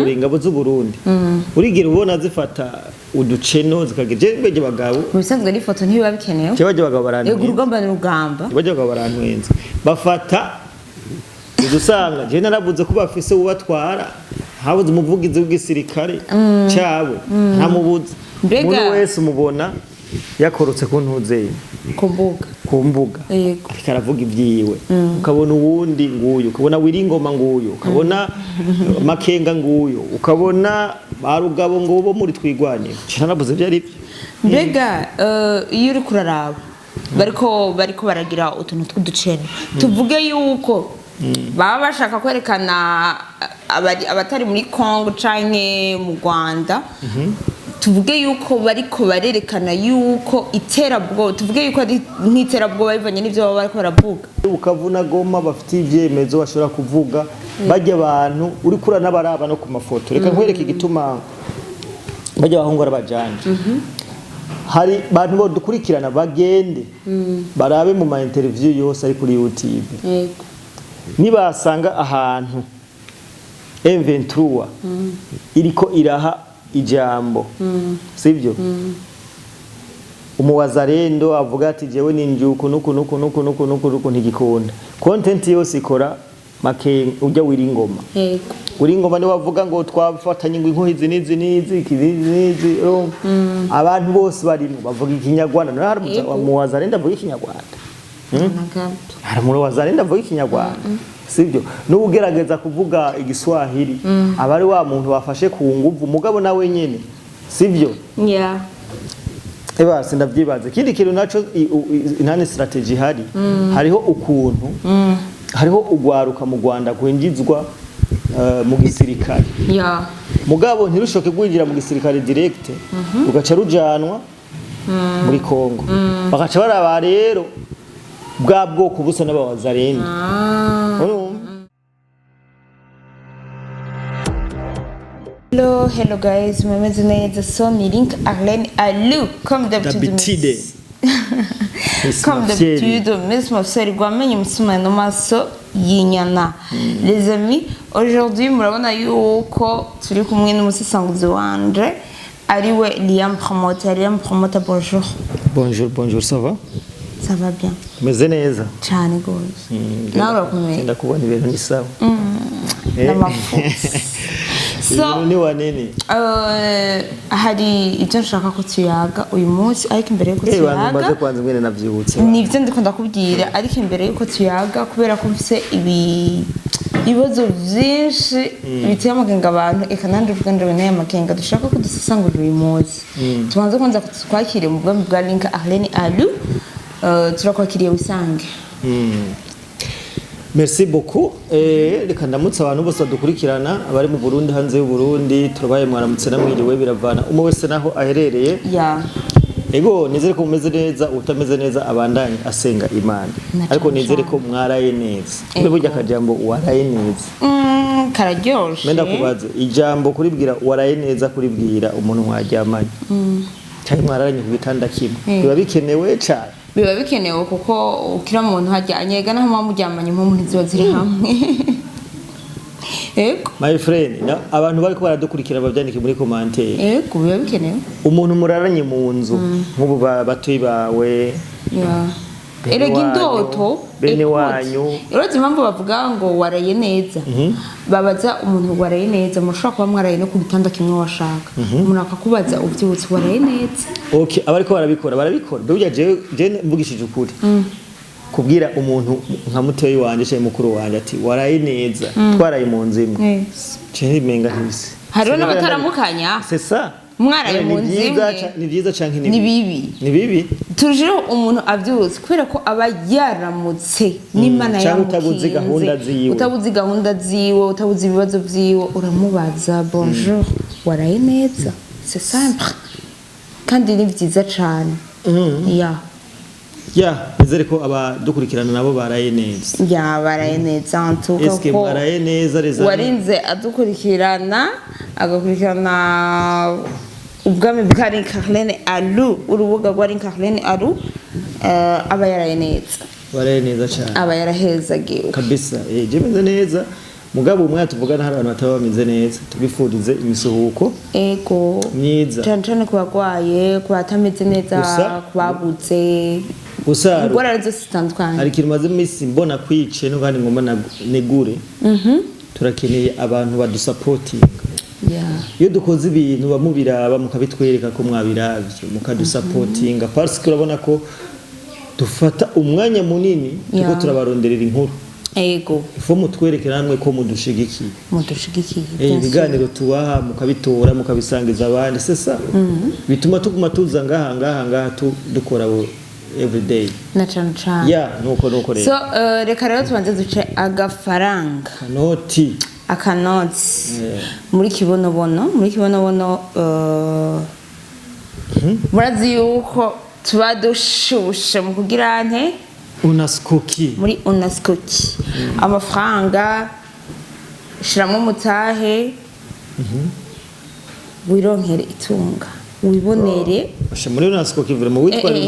Akarorero, ingabo z'u Burundi urigira ubona zifata uduceno zikagira je beje bagabo. Mu bisanzwe n'ifoto ntibiba bikenewe. Je baje bagabo Yego. barantwenza. Urugamba ni urugamba. Baje bagabo barantwenza, bafata udusanga. Je naravuze ko bafise ubatwara, habuze umuvugizi w'igisirikare cyabo, ntamubuze. Umuntu wese umubona yakorotse ku ntuzeye. Ku mbuga. Ku mbuga. Ariko aravuga ibyiwe, ukabona uwundi nguyu, ukabona Wiringoma nguyu, ukabona Makenga nguyu, ukabona Barugabo ngubo muri Twigwaniro. Naravuze ibyo ari byo. Mbega iyo uri kuraraba bariko baragira utuntu tw'uduceno, tuvuge yuko baba bashaka kwerekana abatari muri Congo canke mu Rwanda, tuvuge yuko bariko barerekana yuko iterabwoba, tuvuge yuko ari nk'iterabwoba bivanye n'ivyo baba bariko baravuga? Ukavuna Goma bafite ibyemezo bashobora kuvuga bajya abantu uri kura n'abaraba no ku mafoto. Reka nkwereke igituma bajya abahungu arabajanje. Hari bantu bodukurikirana, bagende barabe mu ma interview yose ari kuri YouTube, nibasanga ahantu M23 iriko iraha ijambo, sibyo, umuwazarendo avuga ati: "Jewe ninjuku nuku nuku nuku nuku nuku nuku." Ntigikunda content yose ikora make ujya Wiringoma. Wiringoma niwe avuga ngo twafatanye, ngo inkohi izi n'izi n'izi, iki n'izi n'izi, urumva? Abantu bose barimo bavuga Ikinyarwanda. None hari umuwazarendo avuga Ikinyarwanda? Na gato. Hari umuwazarendo avuga Ikinyarwanda, sibyo? N'ugerageza kuvuga Igiswahili aba ari wa muntu bafashe ku nguvu, mugabo nawe nyene, sibyo? Yeah. Eba sindavyibaza. Ikindi kintu naco, intane strategy ihari, hariho ukuntu hariho ugwaruka mu Rwanda kwinjizwa mu gisirikare, mugabo ntirushoke kwinjira mu gisirikare direct, rugaca rujanwa muri Kongo, bagaca baraba rero bwa bwoko busa n'abawazarenda. Urumva? Hello, hello guys, mumeze neza? So ni Link Arlene Alou, comme d'habitude. D'habitude. Miss Comme Mafyeri. d'habitude, Miss Mafseri gwamenye umusuma no maso y'inyana. Les amis, aujourd'hui murabona yuko turi kumwe n'umusesanguzi wanje ariwe Liam Promoter. Liam Promoter, bonjour. Bonjour, bonjour, ça va? Ça va bien. Meze neza. Cyane gose. Nawe urakomeye? Ngenda kubona ibintu ni sawa. N'amafu. So, Ibintu ni wanene. Hari ibyo nshaka ko tuyaga uyu munsi, ariko imbere yuko Eh, bantu tuyaga, maze kwanza mwene navyibutse. Nibyo ndiko ndakubwira, ariko imbere yuko tuyaga, kubera ko mfise ibibazo byinshi biteye amakenga abantu, eka nanje uvuga njyewe n'aya makenga dushaka ko dusesangurira uyu munsi, tubanze kwanza twakire mu bwami bwa Link Arlene Alu. Turakwakiriye, wisange. Merci beaucoup. Reka ndamutse abantu bose badukurikirana, abari mu Burundi, hanze y'u Burundi, turabaye mwaramutse namwiriwe, biravana umwe wese naho aherereye. Ego, nizere ko mumeze neza, utameze neza abandanye asenga Imana. Na Ariko cane nizere cane. ko mwaraye neza. Ego. Burya akajambo "waraye neza". Kararyoshe. Menda kubaze ijambo kuribwira "waraye neza", kuribwira umuntu mwaryamanye cyangwa mwararanye ku gitanda kimwe, biba bikenewe cyane? Biba bikenewe, kuko ukira muntu hajya anyega naho muba muryamanye impumu ntiziba ziri hamwe. Ego. My friend, abantu bariko baradukurikira bavyandike muri commentaire. Ego, biba bikenewe. Umuntu muraranye mu nzu nk'ubu, batoyi bawe, bene Erega wanyu, indoto bene écoute, wanyu. Urazi impamvu bavuga ngo "waraye neza"? Babaza umuntu "waraye neza", mushobora kuba mwaraye no ku gitanda kimwe, washaka umuntu akakubaza ubyutse: "Waraye neza?" Okay, abariko barabikora barabikora. Burya jewe mvugishije ukuri, kubwira umuntu nka mutoyi wanje cyangwa mukuru wanje ati "waraye neza", twaraye mu nzu imwe, je menga ntibise. Hariho n'abataramukanya. C'est ça. Mwaraye Ni mu nzu vyiza imwe. Ni vyiza canke ni Ni bibi? bibi. Ni bibi. Tujeho umuntu abyutse, kubera ko aba yaramutse n'Imana Canke utabuzi yamukinze. Gahunda ziwe. Utabuzi gahunda ziwe, utabuzi ibibazo vyiwe, uramubaza: "Bonjour, waraye neza?" C'est simple kandi ni vyiza cane ya. Ya, nizere ko abadukurikirana nabo baraye neza. Ya, baraye neza antuka. Eske mwaraye neza, les amis? Warinze adukurikirana, agakurikirana ubwami bwa Carlene Alu, urubuga rwa Carlene Alu, aba yaraye neza. Baraye neza cyane. Aba yarahezagiwe. Kabisa, je meze neza. Mugabo umwanya tuvugana hari abantu bataba bameze neza, tubifurize imisuhuko myiza. Cyane cyane ku bagwaye, ku batameze neza, ku babuze Gusa ingorane zose zitandukanye. Hari ikintu maze iminsi mbona kwice no kandi ngomba negure. Turakeneye abantu badusapotinga. Iyo dukoze ibintu bamubiraba, mukabitwereka ko mwabiravye, mukadusapotinga, parce que urabona ko dufata umwanya munini turiko turabaronderera inkuru. Ifo mutwereke namwe ko mudushigikiye. Mudushigikiye. Ibiganiro tubaha mukabitora, mukabisangiza abandi, c'est ça bituma tuguma tuza ngaha ngaha ngaha dukora everyday. Na cane cane. Ya, nuko rero. So reka rero tubanze duce agafaranga. Kanoti. Akanoti muri kibonobono, muri kibonobono. Murazi yuko tuba dushushe mu kugira nte? Unaskuki. Muri unaskoki, amafaranga shiramo umutahe, wironkere itunga, wibonere. Asha, muri unaskuki vraiment witwara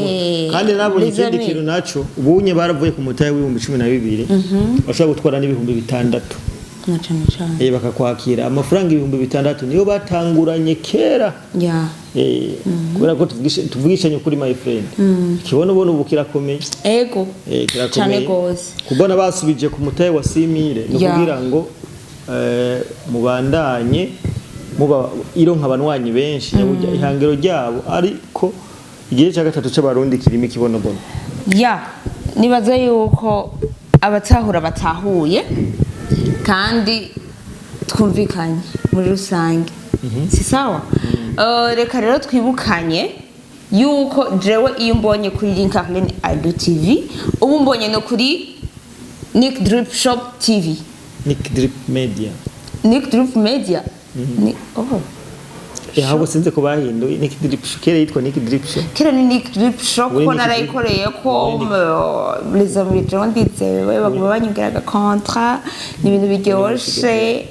kandi nabonye Les ikindi amis. kintu naco, ubunye baravuye ku mutahe w'12,000, bashobora gutwara n'6,000. Na cane cane. Bakakwakira amafaranga 6,000, niyo batanguranye kera. Kubera ko tuvugishanye ukuri, my friend, ikibonobono ubu kirakomeye. Kirakomeye. Cane gose. Kubona basubije ku mutahe wa 6 000 ni kugira ngo mubandanye muba ironka abanywanyi benshi. Nyaburya ihangiro ryabo, ariko igihe cya gatatu c'Abarundi kirimo ikibonobono. Ya, nibaza yuko abatahura batahuye kandi twumvikanye muri rusange, si sawa? Reka rero twibukanye yuko jewe iyo mbonye kuri Link Arlene Ado TV, ubu mbonye no kuri Nick Drip Shop TV. Nick Drip Media. Nick Drip Media ni oh. Ahubwo sinzi ko bahinduye Nick Drip Shop, kera yitwa Nick Drip Shop. Kera ni Nick Drip Shop. Uri Ko Nick Drip- narayikoreye ko Uri Nick- les amis, jewe ndizewe, baguma banyongera agakontra, ni ibintu biryoshe.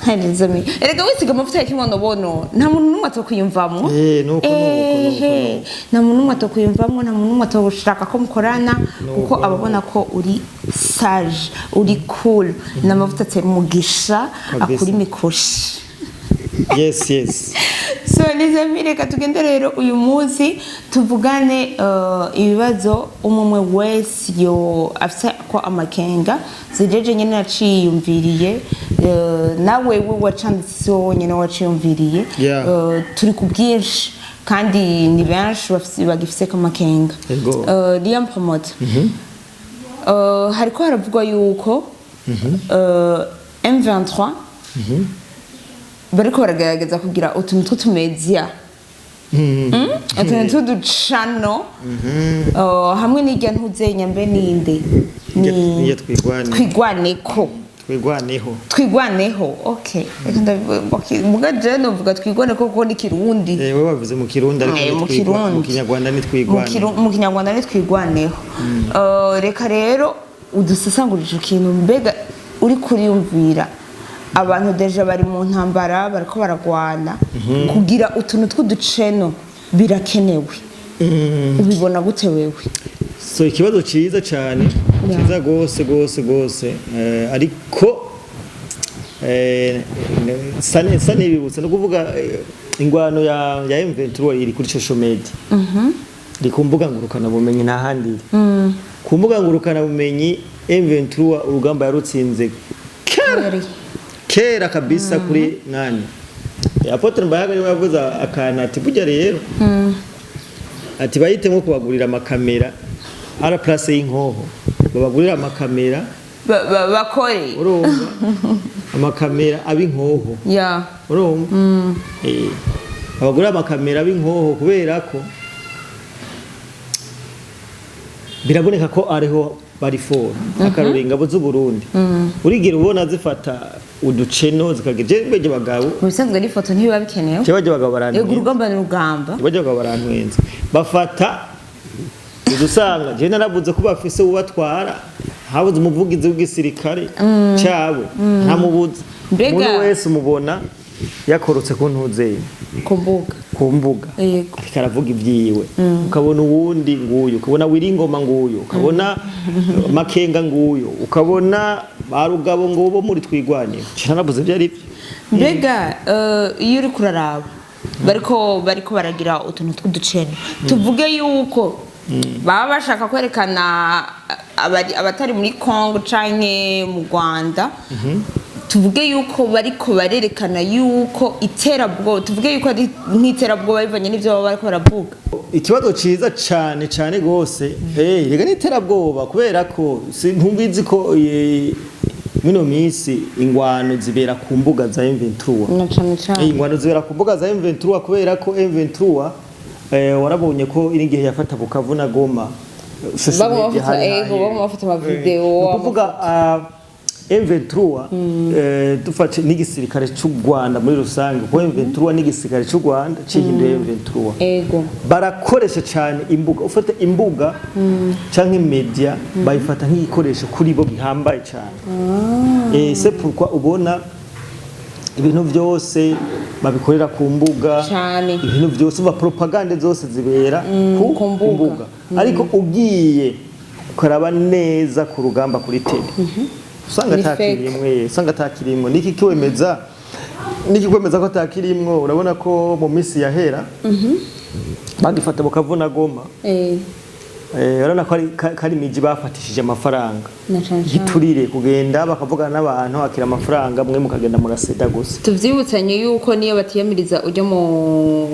Les amis, erega wisiga amavuta ya kibonobono nta muntu n'umwe atokwiyumvamwo. Nuko, nuko, nuko, Ehe, nta muntu n'umwe atokwiyumvamwo, nta muntu n'umwe atoshaka ko mukorana, kuko ababona ko uri sage, uri cool, n'amavuta atera umugisha. Akura imikoshi. Yes. So les amis, reka tugende rero uyu munsi tuvugane ibibazo umwe wese yo afise ko amakenga zijeje nyene naciyumviriye, nawe we wacanditse, si wowe nyene waciyumviriye. Turi ku bwinshi kandi ni benshi bagifise ko amakenga. Liam Promote, hariko haravugwa yuko M23 bariko baragerageza kugira utuntu tw'utumedia, utuntu tw'uducano, hamwe n'irya ntuzenya mbe ninde? Niyo Twigwane. Twigwaneko. Twigwaneho. Twigwaneho, okay. Reka okay. Muga jewe novuga twigwaneko kuko ni Kirundi. Wewe wavuze mu Kirundi, ariko Mu mu Kirundi. Kinyarwanda ni Mu Twigwane. Mu Kinyarwanda ni Twigwaneho. Reka rero udusesangurije ikintu, mbega uri kuriyumvira abantu déjà bari mu ntambara, bariko baragwana, kugira utuntu tw'uduceno birakenewe? Ubibona gute wewe? So ikibazo cyiza cyane, cyiza gose gose gose, ariko sa nibibutsa no kuvuga ingwano ya M23 iri kuri social media, iri ku mbuga ngurukana bumenyi, nta handi iri. Ku mbuga ngurukana bumenyi M23 urugamba yarutsinze kera. Kweri. Kera kabisa. Kuri nani, Apotre Mbayaga niwe yavuze akantu ati burya rero, ati bahitemo kubagurira amakamera à la place y'inkoho, babagurira amakamera. Bakore. Urumva, amakamera ab'inkoho. Urumva, abagurira amakamera ab'inkoho kubera ko biraboneka ko ariho bari fort. Akarora ingabo z'u Burundi, urigira ubona zifata uduceno zikagira je bajya bagabo. Mu bisanzwe n'ifoto ntibiba bikenewe. Je bajya bagabo Yego, barantwenza. Urugamba ni urugamba. Bajya bagabo barantwenza, bafata udusanga. Je naravuze ko bafise ubatwara, habuze umuvugizi w'igisirikare cyabo, ntamubuze. Umuntu wese umubona yakorotse ku ntuzeye. Ku mbuga. Ku mbuga. Ariko aravuga ibyiwe, ukabona uwundi nguyu, ukabona Wiringoma nguyu, ukabona Makenga nguyu, ukabona Ba Rugabo ngo bo muri Twigwaniro, naravuze ibyo ari byo. Mbega iyo uri kuraraba bariko baragira utuntu tw'uducene, tuvuge yuko baba bashaka kwerekana abatari muri Congo canke mu Rwanda, tuvuge yuko bariko barerekana yuko iterabwoba, tuvuge yuko ari nk'iterabwoba bivanye n'ivyo baba bariko baravuga? Ikibazo ciza cane cane gose. Rega n'iterabwoba, kubera ko ntumbizi ko mino minsi ingwano zibera ku mbuga za M23. Na cane cane. Ingwano zibera ku mbuga za M23, kubera ko M23 warabonye ko iri gihe yafata Bukavu na Goma, social Bamwe media bafata hari ego, hahe. bamwe bafata amavideo. Ni ukuvuga M23, dufashe n'igisirikare cy'u Rwanda muri rusange, kuko M23 n'igisirikare cy'u Rwanda cihinduye M23, barakoresha cyane imbuga. Ufata imbuga canke media, bayifata nk'igikoresho kuri bo gihambaye cyane. C'est pourquoi ubona ibintu byose babikorera ku mbuga. Ibintu byose uva propagande zose zibera ku mbuga. Mbuga. Ariko ugiye ukaraba neza ku rugamba kuri tele, usanga Ni fake. atakirimwe, usanga atakirimwe. Niki kwemeza ko atakirimwo? Urabona ko mu minsi yahera bagifata Bukavu na Goma, urabona ko ari imiji bafatishije amafaranga Na cane cane. giturire, kugenda bakavugana n'abantu, akira amafaranga, mwe mukagenda muraseda gusa. Tuvyibutanye yuko niyo batiyamiriza ujya mu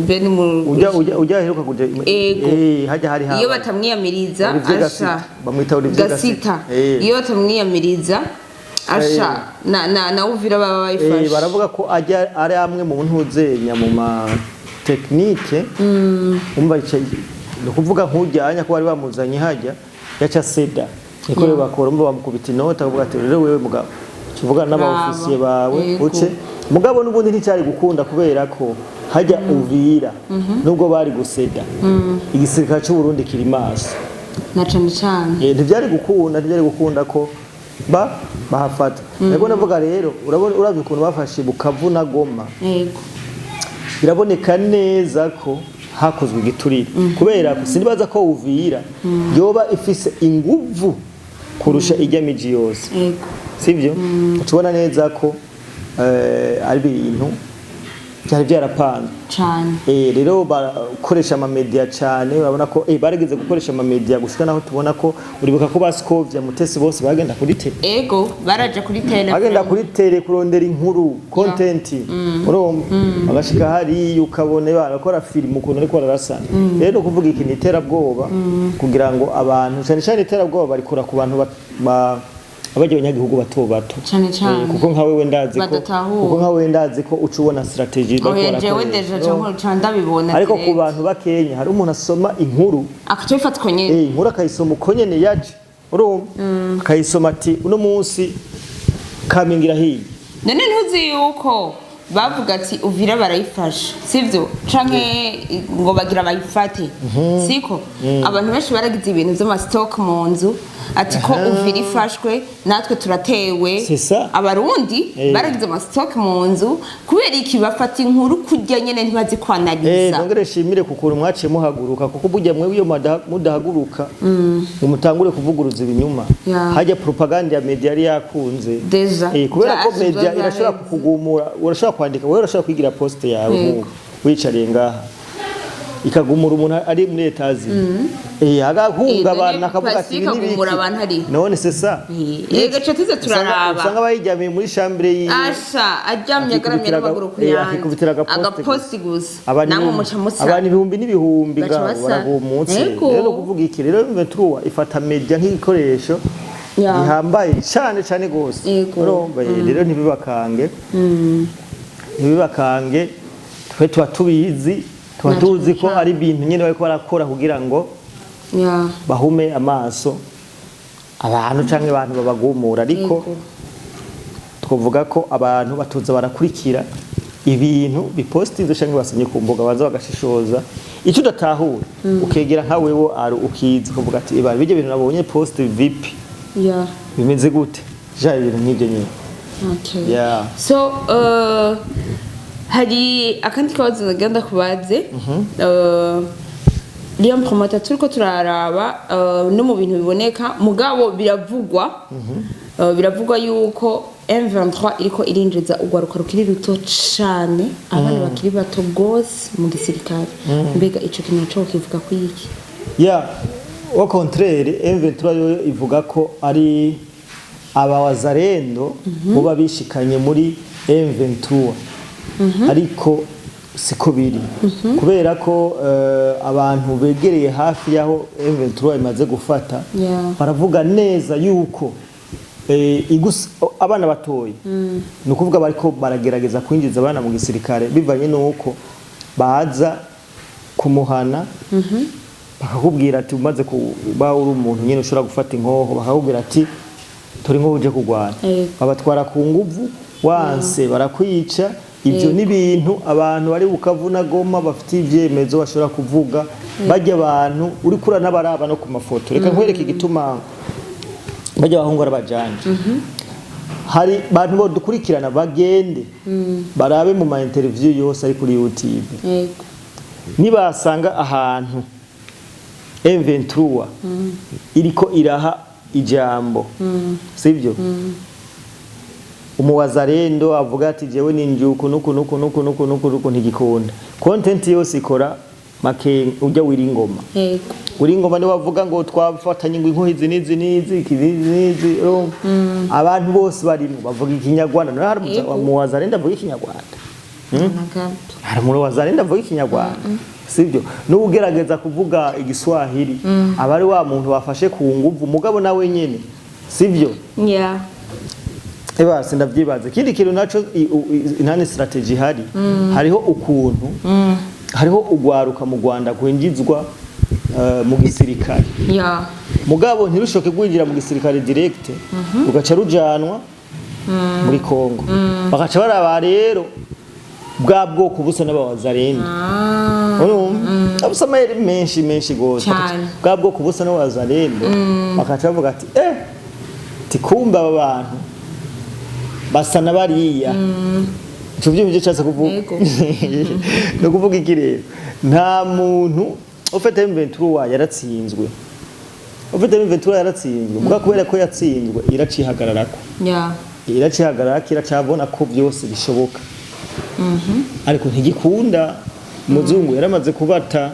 bene mu Ujya aheruka kuja Ego. Hajya hari Iyo habaye. batamwiyamiriza Olivier asha Gasita. Bamwita Olivier Gasita. Gasita. Iyo batamwiyamiriza asha na Uvira baba bayifashe. Baravuga ko ajya ari amwe mu ntuzenya mu ma technique, umva ni ukuvuga nk'ujyanya ko bari bamuzanye hajya yaca seda, niko rero bakora. Umva, bamukubita inota, akavuga ati: "Rero wewe mugabo tuvugana n'aba officier bawe." Uce mugabo n'ubundi nticyari gukunda, kubera ko hajya Uvira nubwo bari guseda, igisirikare cy'u Burundi kiri maso. Na cane cane. Ntibyari gukunda ko bahafata. Ariko ndavuga rero, urabona, uravye ukuntu bafashe Bukavu na Goma, biraboneka neza ko hakozwe igiturire, kubera ko sinibaza ko Uvira yoba ifise inguvu kurusha ijya miji yose. Sivyo? Tubona neza ko ari ibintu byari byarapanzwe. Rero bakoresha amamedia cyane. Urabona ko barigeze gukoresha amamedia gushika naho tubona ko, uribuka ko baskovya Mutesi bose bagenda kuri tele. Ego, baraja kuri tele. Bagenda kuri tele kurondera inkuru, content. Urumva, bagashika hariya ukabona barakora filime ukuntu ariko bararasana. Rero kuvuga iki ni iterabwoba, kugira ngo abantu, cyane cyane iterabwoba barikora ku bantu abajya abanyagihugu bato bato. Cane cane. Kuko nka wewe ndazi ko Badatahura. Kuko nka wewe ndazi ko uca ubona strategy bariko Oya, jewe barakoresha. déjà ca ndabibona Ariko ku direct. bantu bakenya, hari umuntu asoma inkuru, Akaca bifatwa nyene. Inkuru akayisoma uko nyene yaje. Urumva, akayisoma ati: "Uno munsi Kamenge hiye." None ntuzi yuko bavuga ati Uvira barayifashe, sivyo? Canke ngo bagira bayifate, siko? Abantu benshi baragize ibintu vy'ama stock mu nzu, ati ko Uvira ifashwe natwe turatewe. C'est ça. Abarundi baragize ama stock mu nzu. Kubera iki? Bafata inkuru kurya nyene, ntibazi kwanaliza. Nongere nshimire ku kuntu mwaciye muhaguruka, kuko burya mwe iyo mudahaguruka ngo mutangure kuvuguruza ibinyuma, hajya propaganda ya media yari yakunze. Déjà. Kubera ko Vyashe media vyaheze. irashobora kukugumura. Urashobora kwandika wewe, urashobora kwigira post yawe nk'ubu wicariye ngaha, ikagumura umuntu ari muri etazi, agahungabana, None akavuga ati: "Ibi ni Pacifique agumura ibiki?" abantu ari. None c'est ça. Ego, ca tuze turaraba. Usanga bayiryamiye muri chambre yiwe, Asha aryamye agaramye n'amaguru ku yandi, akikubitira agaposte. Agaposti gusa. Abantu Namwe muca musa abantu ibihumbi n'ibihumbi Baca ngaho basa. baragumutse. Rero kuvuga iki rero, M23 ifata media nk'igikoresho gihambaye cyane cyane gose. Urumva, rero ntibibakange, twe tuba tubizi, tuba Na tuzi cane ko cane. ari ibintu nyine bariko barakora kugira ngo bahume amaso abantu canke abantu babagumura. Ariko twavuga ko abantu batoza barakurikira ibintu bipostinze canke basomye ku mbuga, baza bagashishoza. Icyo udatahura, ukegera nka wewe ari ukizi, ukavuga ati: "Eba bijye bintu nabonye post vipi, bimeze gute?" Ja, ibintu nk'ibyo nyine. So hari akandi kabazo nagenda kubaze. Liam Promoter, turiko turaraba no mu bintu biboneka, mugabo biravugwa. Biravugwa yuko M23 iriko irinjiza urwaruka rukiri ruto cane, abana bakiri bato gose mu gisirikare. Mbega ico kintu co kivuga ko iki? Ya, au contraire, M23 yo ivuga ko ari abawazarendo buba bishikanye muri M23, ariko siko biri, kubera ko abantu begereye hafi y'aho M23 imaze gufata baravuga neza yuko abana batoye, ni ukuvuga bariko baragerageza kwinjiza abana mu gisirikare bivanye n'uko baza kumuhana, bakakubwira ati umaze kuba uri umuntu nyine ushobora gufata inkoho, bakakubwira ati turi nko uje kurwana. Babatwara ku nguvu, wanse barakwica. Ibyo ni ibintu abantu bari Bukavu na Goma bafite ibyemezo bashobora kuvuga. Bajya abantu uri kura n'abaraba no ku mafoto. Reka nkwereke igituma bajya abahungu arabajanje. Hari bantu bodukurikirana, bagende barabe mu ma interview yose ari kuri YouTube, nibasanga ahantu M23 iriko iraha ijambo, sivyo, umuwazarendo avuga ati jewe ninjuku nuku nuku nuku nuku nuku nuku, ntigikunda. Content yose ikora make ujya wira ingoma. Uri ingoma niwe avuga ngo twafatanye, ngo inkoho izi n'izi n'izi, iki n'izi n'izi, urumva? Abantu bose barimo bavuga ikinyarwanda. None hari umuwazarendo avuga ikinyarwanda? Na gato. Hari umuwazarendo avuga ikinyarwanda, sibyo? N'ugerageza kuvuga igiswahili aba ari wa muntu bafashe ku nguvu, mugabo nawe nyene sibyo. Eba sindavyibaza. Ikindi kintu naco, intane strategy ihari, hariho ukuntu hariho ugwaruka mu Rwanda kwinjizwa mu gisirikare, mugabo ntirushoke kwinjira mu gisirikare direct, rugaca rujanwa muri Kongo, bagaca baraba rero bwa bwoko busa n'abawazarendo. Urumva abusa amayeri menshi menshi gose. Cyane. Bwa bwoko busa n'abawazarendo, bakaca bavuga ati tikumba aba bantu basa na bariya. Ico vyumva ivyo nshatse kuvuga? Yego. Ni ukuvuga iki rero? Nta muntu ufite M23 yaratsinzwe, ufite M23 yaratsinzwe, muga kubera ko yatsinzwe iracihagararako, iracihagararako, iracabona ko byose bishoboka, ariko ntigikunda. Umuzungu yaramaze kubata.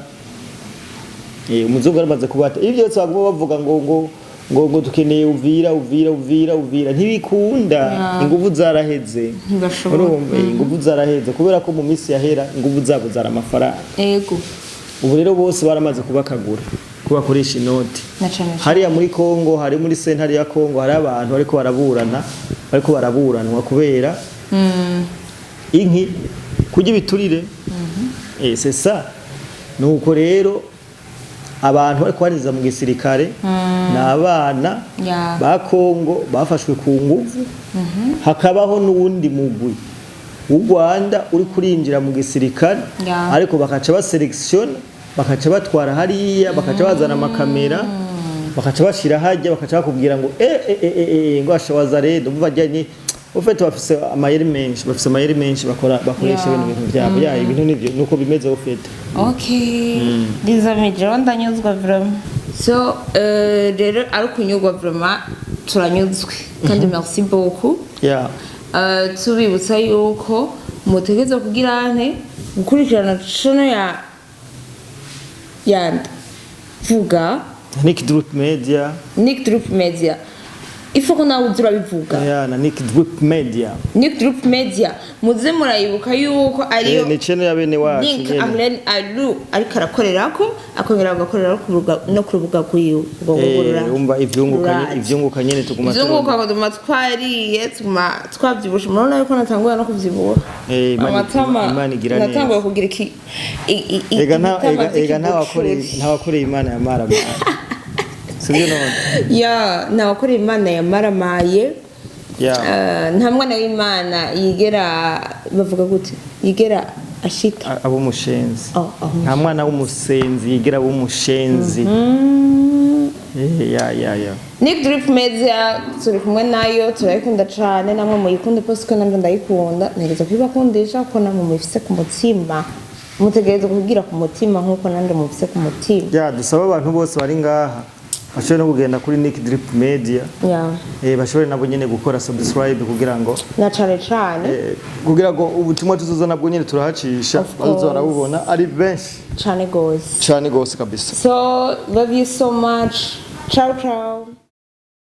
Umuzungu yaramaze kubata. Ibyo byose baguma bavuga ngo dukeneye Uvira, Uvira, Uvira, Uvira, ntibikunda. Inguvu zaraheze. Ntibashobora. Urumva, inguvu zaraheze kubera ko mu minsi yahera inguvu zabo zari amafaranga. Ubu rero bose baramaze kubakagura ko bakoresha inoti. Na cane cane. Hariya muri Kongo, hari muri sentare ya Kongo, hari abantu bariko baraburana, bariko baraburanwa kubera inki kurya ibiturire. C'est ça. Nuko rero abantu bariko barinjiza mu gisirikare ni abana ba Kongo bafashwe ku nguvu, hakabaho n'uwundi mugwi w'u Rwanda uri kurinjira mu gisirikare, ariko bakaca baselekisiona, bakaca batwara hariya, bakaca bazana amakamera, bakaca bashira hajya, bakaca bakubwira ngo ngo ashawaza rero bajyanye ufite. Bafise amayeri menshi, bafise amayeri menshi bakora, bakoresha ibintu byabo. Ya, ibintu nivyo nuko bimeze ufite. Okay. Les amis, jewe ndanyuzwa vraiment. So, rero ari ukunyurwa vraiment, turanyuzwe kandi merci beaucoup. Tubibutsa yuko mutegerezwa kugira nte gukurikirana channel ya yandi vuga. Nick Drip Media. Nick Drip Media. Ifu ko nawe uzi urabivuga. Ya, na Nick Drip Media. Nick Drip Media, muze murayibuka yuko ariyo Ni channel ya bene wacu Link nyene. Arlene Alu ariko arakorerako, akongera agakorera no ku rubuga rwiwe ubwo Umva ivyunguka, ivyunguka nyene tuguma ivyunguka ngo tuguma twariye, tuguma twavyibushe. Murabona yuko natanguye no kuvyibura. Imana Amatama Imana igira neza. Natanguye kugira iki Ega nta ibitama ega ntawakoreye vy'ikigucuri. Ntawakoreye Imana ya maramaye, sibyo none? Ya, ntawakoreye Imana yamaramaye. Nta mwana w'Imana yigera, bavuga gute, yigera ashika Abo umushenzi. Oh. Nta mwana w'umusenzi yigera aba umushenzi. Ya. Nick Drip Media turi kumwe nayo, turayikunda cane. Namwe muyikunde pose ko nanje ndayikunda, ntegereza kuyibakundisha ko namwe muyifise ku mutima, mutegereza kugira ku mutima nkuko nanje mufise ku mutima. Ya, dusaba abantu bose bari ngaha. Bashobore no kugenda kuri Nick Drip Media. Bashobore nabo nyene gukora subscribe kugira ngo Na cane cane. Kugira ngo ubutumwa tuzoza nabwo nyene turahacisha, Of bazoza course. barabubona ari benshi. Cane gose. Cane gose kabisa. So love you so much. Ciao ciao.